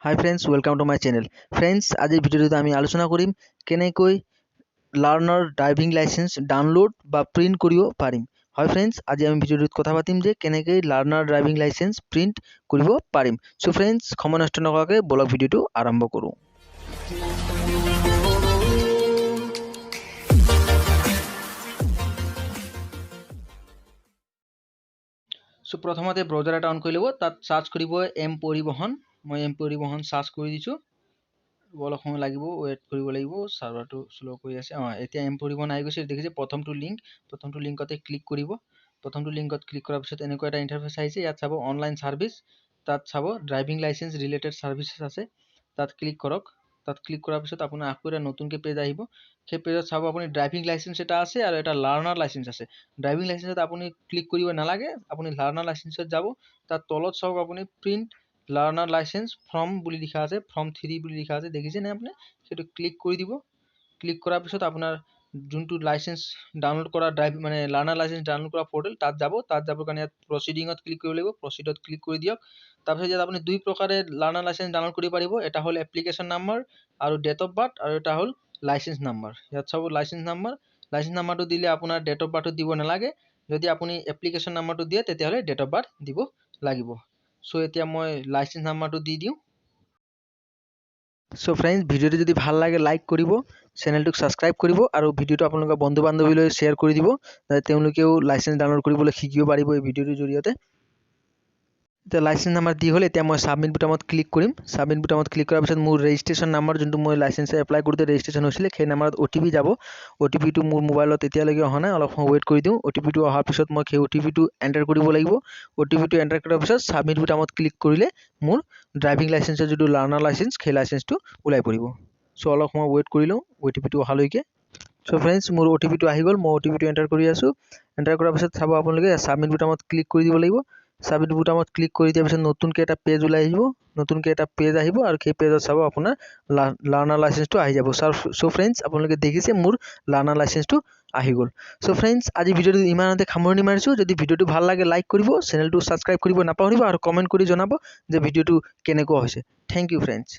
Hi friends, welcome to my channel. Friends, আজিৰ ভিডিঅ'টোত আমি আলোচনা কৰিম কেনেকৈ লাৰ্ণাৰ ড্ৰাইভিং লাইচেঞ্চ ডাউনলোড বা প্ৰিণ্ট কৰিব পাৰিম। হয় ফ্ৰেণ্ডছ, আজি আমি ভিডিঅ'টোত কথা পাতিম যে কেনেকৈ লাৰ্ণাৰ ড্ৰাইভিং লাইচেঞ্চ প্ৰিণ্ট কৰিব পাৰিম। চ' ফ্ৰেণ্ডছ, সময় নষ্ট নকৰাকৈ বলক ভিডিঅ'টো আৰম্ভ কৰোঁ। চ' প্ৰথমতে ব্ৰাউজাৰ এটা অন কৰি ল'ব, তাত চাৰ্চ কৰিব এম পৰিবহণ। মই এম পৰিবহণ চাৰ্চ কৰি দিছোঁ। অলপ সময় লাগিব, ৱেইট কৰিব লাগিব, চাৰ্ভাৰটো শ্ল' কৰি আছে। অঁ, এতিয়া এম পৰিবহণ আহি গৈছে, দেখিছে প্ৰথমটো লিংক। প্ৰথমটো লিংকতে ক্লিক কৰিব। প্ৰথমটো লিংকত ক্লিক কৰাৰ পিছত এনেকুৱা এটা ইণ্টাৰফেচ আহিছে। ইয়াত চাব অনলাইন ছাৰ্ভিচ, তাত চাব ড্ৰাইভিং লাইচেঞ্চ ৰিলেটেড ছাৰ্ভিচেছ আছে, তাত ক্লিক কৰক। তাত ক্লিক কৰাৰ পিছত আপোনাৰ আকৌ এটা নতুনকৈ পেজ আহিব। সেই পেজত চাব আপুনি ড্ৰাইভিং লাইচেঞ্চ এটা আছে আৰু এটা লাৰ্ণাৰ লাইচেঞ্চ আছে। ড্ৰাইভিং লাইচেঞ্চত আপুনি ক্লিক কৰিব নালাগে, আপুনি লাৰ্ণাৰ লাইচেঞ্চত যাব। তাৰ তলত চাওক আপুনি প্ৰিণ্ট লাৰ্ণাৰ লাইচেঞ্চ ফৰ্ম বুলি লিখা আছে, ফৰ্ম 3 বুলি লিখা আছে, দেখিছেনে আপুনি? সেইটো ক্লিক কৰি দিব। ক্লিক কৰাৰ পিছত আপোনাৰ যোনটো লাইচেঞ্চ ডাউনলোড কৰা ড্ৰাইভ মানে লাৰ্ণাৰ লাইচেঞ্চ ডাউনলোড কৰা পৰ্টেল, তাত যাব। তাত যাবৰ কাৰণে ইয়াত প্ৰচিডিঙত ক্লিক কৰিব লাগিব। প্ৰচিডত ক্লিক কৰি দিয়ক। তাৰপিছত ইয়াত আপুনি দুই প্ৰকাৰে লাৰ্ণাৰ লাইচেঞ্চ ডাউনলোড কৰিব পাৰিব। এটা হ'ল এপ্লিকেশ্যন নাম্বাৰ আৰু ডেট অফ বাৰ্থ, আৰু এটা হ'ল লাইচেঞ্চ নাম্বাৰ। ইয়াত চাব লাইচেঞ্চ নাম্বাৰ। লাইচেঞ্চ নাম্বাৰটো দিলে আপোনাৰ ডেট অফ বাৰ্থটো দিব নালাগে। যদি আপুনি এপ্লিকেশ্যন নাম্বাৰটো দিয়ে, তেতিয়াহ'লে ডেট অফ বাৰ্থ দিব লাগিব। চ' এতিয়া মই লাইচেঞ্চ নাম্বাৰটো দি দিওঁ। চ' ফ্ৰেণ্ডছ, ভিডিঅ'টো যদি ভাল লাগে লাইক কৰিব, চেনেলটোক ছাবস্ক্ৰাইব কৰিব আৰু ভিডিঅ'টো আপোনালোকৰ বন্ধু বান্ধৱীলৈ শ্বেয়াৰ কৰি দিব, যাতে তেওঁলোকেও লাইচেঞ্চ ডাউনলোড কৰিবলৈ শিকিব পাৰিব এই ভিডিঅ'টোৰ জৰিয়তে। এতিয়া লাইচেঞ্চ নাম্বাৰ দি হ'ল। এতিয়া মই ছাবমিট বুটামত ক্লিক কৰিম। ছাবমিট বুটামত ক্লিক কৰাৰ পিছত মোৰ ৰেজিষ্ট্ৰেশ্যন নাম্বাৰ, যোনটো মই লাইচেঞ্চ এপ্লাই কৰোঁতে ৰেজিষ্ট্ৰেশ্যন হৈছিলে, সেই নাম্বাৰত অ' টি পি যাব। অ' টি পিটো মোৰ মোবাইলত এতিয়ালৈকে অহা নাই, অলপ সময় ৱেইট কৰি দিওঁ। অ' টি পিটো অহাৰ পিছত মই সেই অ' টি পিটো এণ্টাৰ কৰিব লাগিব। অ' টি পিটো এণ্টাৰ কৰাৰ পিছত ছাবমিট বুটামত ক্লিক কৰিলে মোৰ ড্ৰাইভিং লাইচেঞ্চৰ যিটো লাৰ্ণাৰ লাইচেঞ্চ, সেই লাইচেঞ্চটো ওলাই পৰিব। চ' অলপ সময় ৱেইট কৰি লওঁ অ' টি পিটো অহালৈকে। চ' ফ্ৰেণ্ডছ, মোৰ অ' টি পিটো আহি গ'ল। মই অ' টি পিটো এণ্টাৰ কৰি আছোঁ। এণ্টাৰ কৰাৰ পিছত চাব আপোনালোকে ছাবমিট বুটামত ক্লিক কৰি দিব লাগিব। ছাবমিট বুটামত ক্লিক কৰি দিয়াৰ পিছত নতুনকৈ এটা পেজ ওলাই আহিব। নতুনকৈ এটা পেজ আহিব আৰু সেই পেজত চাব আপোনাৰ লাৰ্ণাৰ লাইচেঞ্চটো আহি যাব। চ' ফ্ৰেণ্ডছ, আপোনালোকে দেখিছে মোৰ লাৰ্ণাৰ লাইচেঞ্চটো আহি গ'ল। চ' ফ্ৰেণ্ডছ, আজি ভিডিঅ'টো ইমানতে সামৰণি মাৰিছোঁ। যদি ভিডিঅ'টো ভাল লাগে লাইক কৰিব, চেনেলটো ছাবস্ক্ৰাইব কৰিব নাপাহৰিব আৰু কমেণ্ট কৰি জনাব যে ভিডিঅ'টো কেনেকুৱা হৈছে। Thank you, friends.